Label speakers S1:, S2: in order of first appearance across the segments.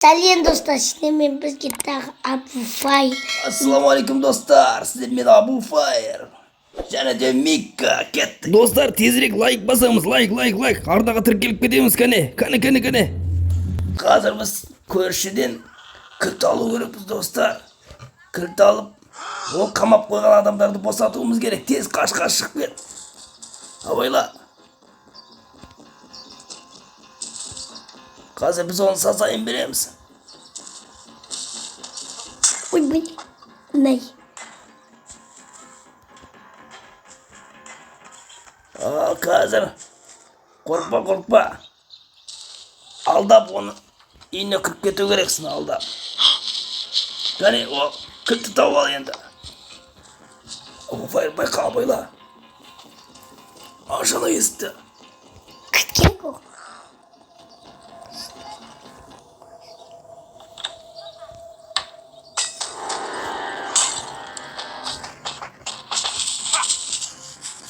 S1: Сәлем, достар, сіздермен бізге тағы Абу Фай.
S2: Ассалаумағалейкум, достар, сіздермен Абу Файр және де Микка. Кеттік, достар, тезірек лайк басамыз, лайк, лайк, лайк, арнаға тіркеліп кетеміз. Кәне, кәне, кәне, кәне. Қазір біз көршіден кілт алу керекпіз, достар. Кілт алып, ол қамап қойған адамдарды босатуымыз керек. Тез қаш, қаш, шығып кет, абайла. Қазір біз оны сазайын береміз.
S1: Ойбай, мә.
S2: Ал қазір қорықпа, қорықпа. Алдап оны үйіне кіріп кету керексің, алдап. Кәне, о, кілтті тауып ал енді. Абу Файр, байқа, абайла. Аш ана есікті.
S1: Кілт керек ол.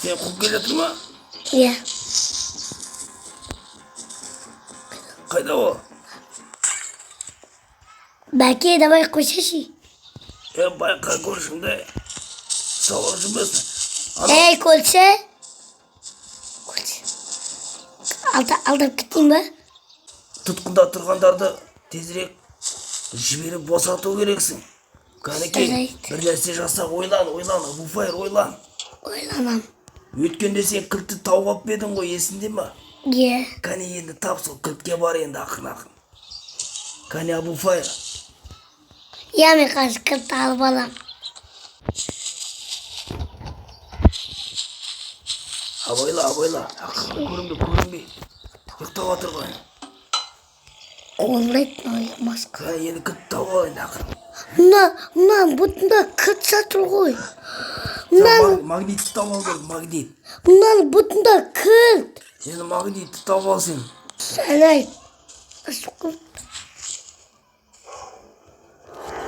S2: Сен қуып келе жатыр ма?
S1: Иә.
S2: Қайда ол?
S1: Бәке, давай қойсайшы.
S2: Е, байқа, көршіңді ұстап жүрмесін ана.
S1: Ей, көлші. Көлші. Алдап кетейін ба?
S2: Тұтқында тұрғандарды тезірек жіберіп босату керексің. Кәнекей.
S1: Жарайды.
S2: Бір нәрсе жаса, ойлан, ойлан, Абу Файр, ойлан.
S1: Ойланам.
S2: Өткенде сен кілтті тауып алып па едің ғой, есіңде ма?
S1: Иә.
S2: Кәне, енді тап, сол кілтке бар енді, ақырын, ақырын. Кәне, Абу Файр.
S1: Иә, мен қазір кілтті алып алам.
S2: Абайла, абайла, ақырын, көрінбе, көрінбе. Ұйықтап жатыр ғой.
S1: Қолдайды мына маска.
S2: Кәне, енді кілтті тауып ал енді ақырын.
S1: Мына бұтында кілт жатыр ғой.
S2: Сен
S1: Мынаның
S2: магнитті тауып ал керек, магнит.
S1: Мынаның бұтында кілт.
S2: Енді магнитті тауып ал сен.
S1: Жарайды. Ашып қой.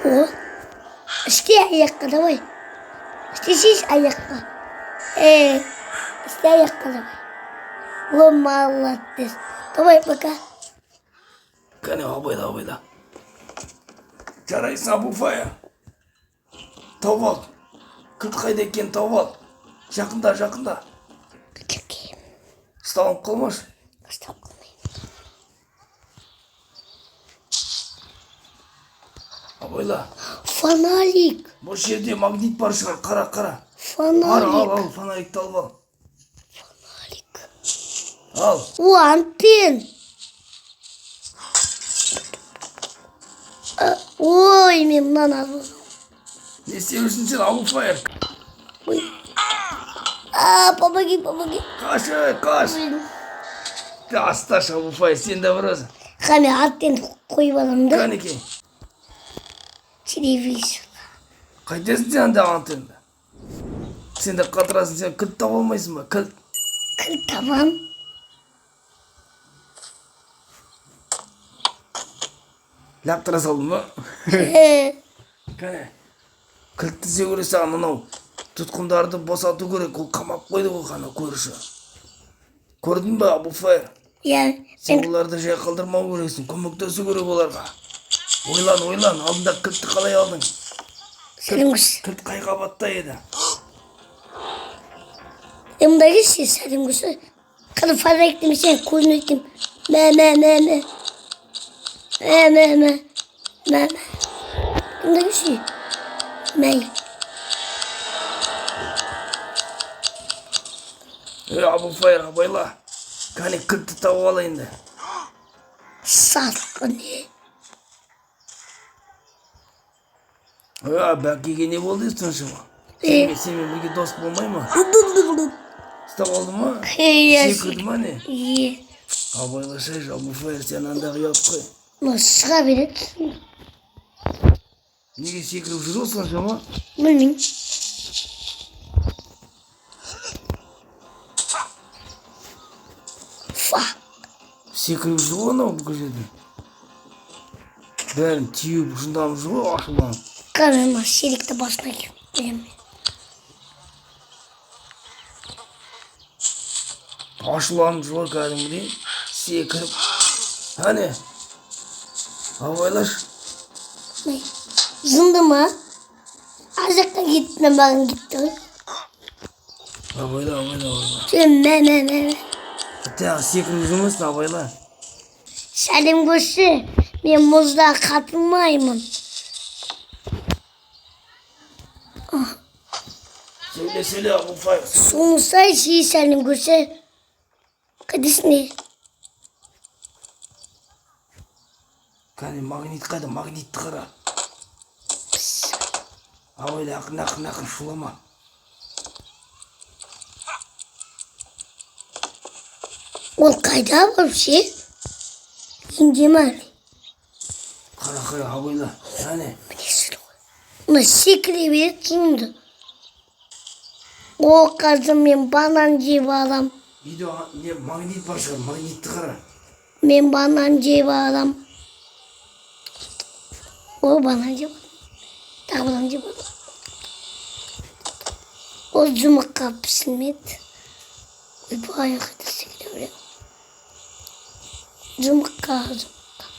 S1: О. Істе аяққа, давай. Істесейші аяққа. Істе аяққа, давай. О, молодец. Давай, пока.
S2: Кәне, абайла, абайла. Жарайсың, Абу Файр. Тауып ал, кілт қайда екенін тауып ал. Жақында, жақында.
S1: Кіркейім.
S2: Ұсталынып қалмашы.
S1: Ұстап қалмаймын.
S2: Абайла.
S1: Фонарик.
S2: Бұл жерде магнит бар шығар, қара, қара. Ал,
S1: Фонарик.
S2: ал, ал, фонарикті алып ал.
S1: Фонарик.
S2: Ал.
S1: О, антен. Ой, мен мынаны алып аламын.
S2: Не істеп жүрсің сен, Абу Файр?
S1: Ой. А, помоги, помоги.
S2: Қаш, ей, қаш. Асташ, Абу Файр, сен де бір өзің.
S1: Қане, антенді қойып аламын да.
S2: Кәнекей.
S1: Телевизор.
S2: Қайтесің сен анда антенді? Сен де қатырасың, сен кілт таба алмайсың ба? Кілт.
S1: Кілт табам.
S2: Лақтыра салдың ба? Кәне. Кілтті іздеу керек саған, анау тұтқындарды босату керек. Ол қамап қойды ғой қана көрші. Көрдің бе, Абу Файр?
S1: Иә.
S2: Сен
S1: Мен
S2: оларды жай қалдырмау керексің, көмектесу керек оларға. Ойлан, ойлан, алдында кілтті қалай алдың?
S1: Сәлем көрсет.
S2: Кілт қай қабатта еді?
S1: Е, мында келші, сәлем көрсет. Қара, фонарик демесең, көзін өйтем. Мә, мә, мә, мә. Мә, мә, мә. Мә, мә. Мында келші. Мә.
S2: Ей, Абу Файр, абайла. Кәне, кілтті тауып ал енді.
S1: Сатқын, е.
S2: Е, Бәкеге не болды соншама?
S1: Е.
S2: Сенімен бірге дос болмай ма? Ұстап алды ма?
S1: Иә.
S2: Секірді ма, не?
S1: Е.
S2: Абайласайшы, Абу Файр, сен андағы ұят қой.
S1: Мына шыға береді.
S2: Неге секіріп жүр ол соншама?
S1: Білмеймін. Фа.
S2: Секіріп жүр ғой анау бүкіл жерде. Бәрін теуіп, жынданып жүр ғой ашуланып.
S1: Қара, мына серікті басына киіп қоямын.
S2: Ашуланып жүр ғой кәдімгідей. Секіріп. Әне. Абайлаш.
S1: Не? Жынды ма? Ар жақтан кетті, маған кетті ғой.
S2: Абайла, абайла, абайла.
S1: Сен мә, мә, мә, мә.
S2: Тағы секіріп жүрмесін, абайла.
S1: Сәлем көрші, мен мұзда қатылмаймын.
S2: Сөйле, сөйле, Абу Файр.
S1: Соңсай ши сәлем көрші. Қайдасың не?
S2: Кәне, магнит қайда? Магнитті қара. Абайла, ақырын, ақырын, ақырын, шулама.
S1: Ол қайда вообще? Енді ма?
S2: Қара, қара, абайла. Кәне.
S1: Міне сүр ғой. Мына секіре береді жынды. О, қазір мен банан жеп алам.
S2: Үйде не магнит бар шығар, магнитті қара.
S1: Мен банан жеп алам. О, банан жеп алам. Тағы банан жеп алам. О, жұмыртқа пісілмеді. Ойбай, қайда секіре береді. Жұмыртқа, жұмыртқа.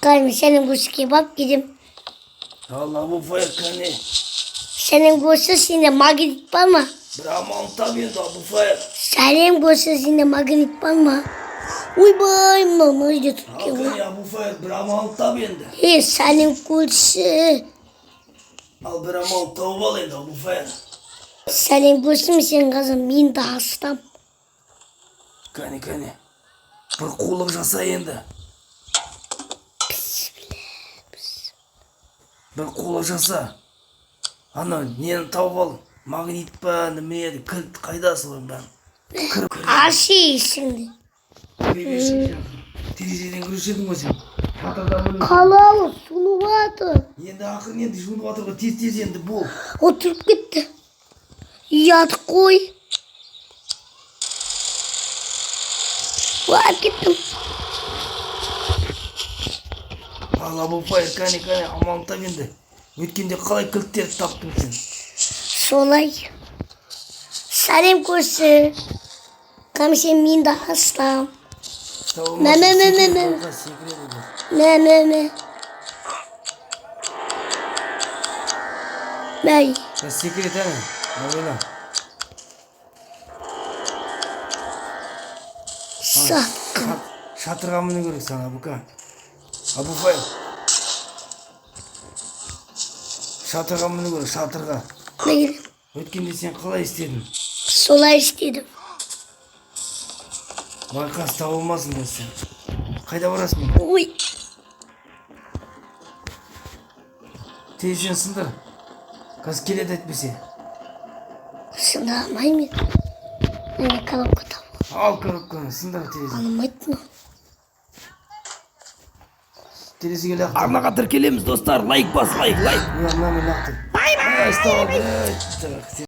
S1: Қайым, сенің көршіге барып келем.
S2: Ал, Абу Файр, кәне.
S1: Сенің көрші сенде магнит бар ма?
S2: Бір амалын тап енді, Абу Файр.
S1: Сәлем көрші, сенде магнит бар ма? Ойбай, мынау мына жерде тұрып
S2: Ал,
S1: екен ғой.
S2: кәне, Абу Файр, бір амалын тап енді.
S1: Е, сәлем көрші.
S2: Ал, бір амалын тауып ал енді, Абу Файр.
S1: Сәлем көршім, сен қазір мен де астам.
S2: Кәне, кәне. Бір қулық жаса енді. Бір қулық жаса. Ана нені тауып ал. Магнит па, неме еді, кілт қайда солардың бәрін. Кір, кір.
S1: Ашы есіңді.
S2: Терезеден кіруші едің ғой сен. Шатырда бөлме.
S1: Қалалы суынып жатыр.
S2: Енді ақырын, енді жуынып жатыр ғой. Тез, тез енді бол.
S1: Отырып кетті. Ұят қой. Барып кеттім.
S2: Ал, Абу Файр, кәне, кәне, амалын тап енді. Өткенде қалай кілттерді таптың сен?
S1: Солай. Сәлем көрші. Қам сен мен де астам. Мә, мә, мә, мә, мә.
S2: Секіреді бұл.
S1: Мә, мә, мә. Мә.
S2: Я, секіреді, әне. Абайла.
S1: Сатқын.
S2: Шатырға міну керек саған, Абука. Абу Файр. Шатырға міну керек, шатырға.
S1: Не керек?
S2: Өткенде сен қалай істедің?
S1: Солай істедім.
S2: Байқас, табылмасын да сен. Қайда барасың?
S1: Ой.
S2: Терезені сындыр. Қазір келеді әйтпесе.
S1: Сындыра алмаймын мен. Міне коробка табу.
S2: Ал коробканы, сындыр терезені.
S1: Алмайды мынау.
S2: Терезеге лақтыр.
S3: Арнаға тіркелеміз, достар. Лайк бас, лайк, лайк.
S2: Мына, мына, лақтыр. Бай, бай.